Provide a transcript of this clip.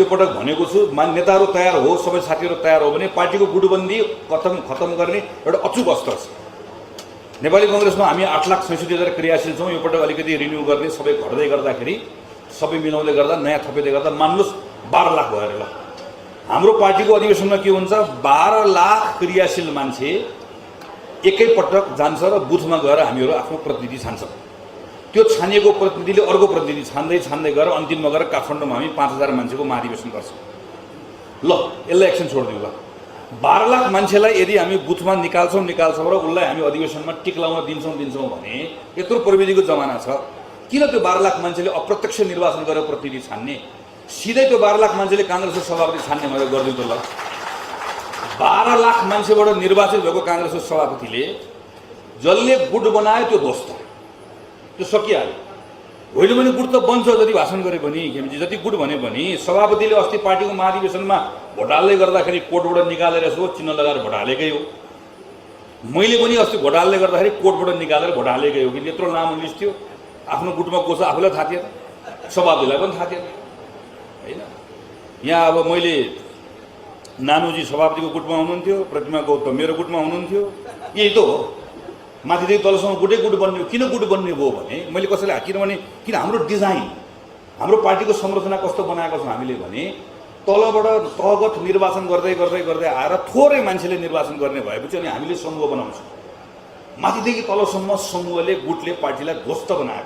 यो पटक भनेको छु नेताहरू तयार हो, सबै साथीहरू तयार हो भने पार्टीको गुटबन्दी खत्म गर्ने एउटा अचूक अस्त्र छ। नेपाली कङ्ग्रेसमा हामी 8,66,000 क्रियाशील छौँ। यो पटक अलिकति रिन्यू गर्ने सबै घट्दै गर्दाखेरि, सबै मिलाउँदै गर्दा, नयाँ थपिँदै गर्दा मान्नुहोस् 12 लाख भयो ल। हाम्रो पार्टीको अधिवेशनमा के हुन्छ, 12 लाख क्रियाशील मान्छे एकैपटक जान्छ र बुथमा गएर हामीहरू आफ्नो प्रतिनिधि छान्छ। त्यो छानिएको प्रतिनिधिले अर्को प्रतिनिधि छान्दै गएर अन्तिममा गएर काठमाडौँमा हामी 5,000 मान्छेको महाधिवेशन गर्छौँ। ल यसलाई एक्सन छोडिदिउँ ल। 12 लाख मान्छेलाई यदि हामी बुथमा निकाल्छौँ र उसलाई हामी अधिवेशनमा टिक लाउन दिन्छौँ भने यत्रो प्रविधिको जमाना छ, किन त्यो 12 लाख मान्छेले अप्रत्यक्ष निर्वाचन गरेर प्रतिनिधि छान्ने? सिधै त्यो 12 लाख मान्छेले काङ्ग्रेसको सभापति छान्ने भनेर गरिदिउँ त ल। 12 लाख मान्छेबाट निर्वाचित भएको काङ्ग्रेसको सभापतिले जसले गुट बनायो त्यो ध्वस्त, त्यो सकिहाल्यो। होइन भने गुट त बन्छ जति भाषण गरे पनि, खेमजी जति गुट भने पनि। सभापतिले अस्ति पार्टीको महाधिवेशनमा भोट हाल्दै गर्दाखेरि कोर्टबाट निकालेर यसो चिन्ह लगाएर भोट हालेकै हो। मैले पनि अस्ति भोट हाल्दै गर्दाखेरि कोर्टबाट निकालेर भोट हालेकै हो कि यत्रो लामो लिस्ट थियो। आफ्नो गुटमा को छ आफूलाई थाहा थिएन, सभापतिलाई पनि थाहा थिएन होइन। यहाँ अब मैले नानुजी सभापतिको गुटमा हुनुहुन्थ्यो, प्रतिमा गौतम मेरो गुटमा हुनुहुन्थ्यो, यही त हो। माथिदेखि तलसम्म गुट बन्ने, किन गुट बन्ने भयो भने मैले कसैलाई, किनभने हाम्रो डिजाइन, हाम्रो पार्टीको संरचना कस्तो बनाएको छ हामीले भने तलबाट तहगत निर्वाचन गर्दै आएर थोरै मान्छेले निर्वाचन गर्ने भएपछि अनि हामीले समूह बनाउँछौँ। माथिदेखि तलसम्म समूहले, गुटले पार्टीलाई ध्वस्त बनाएको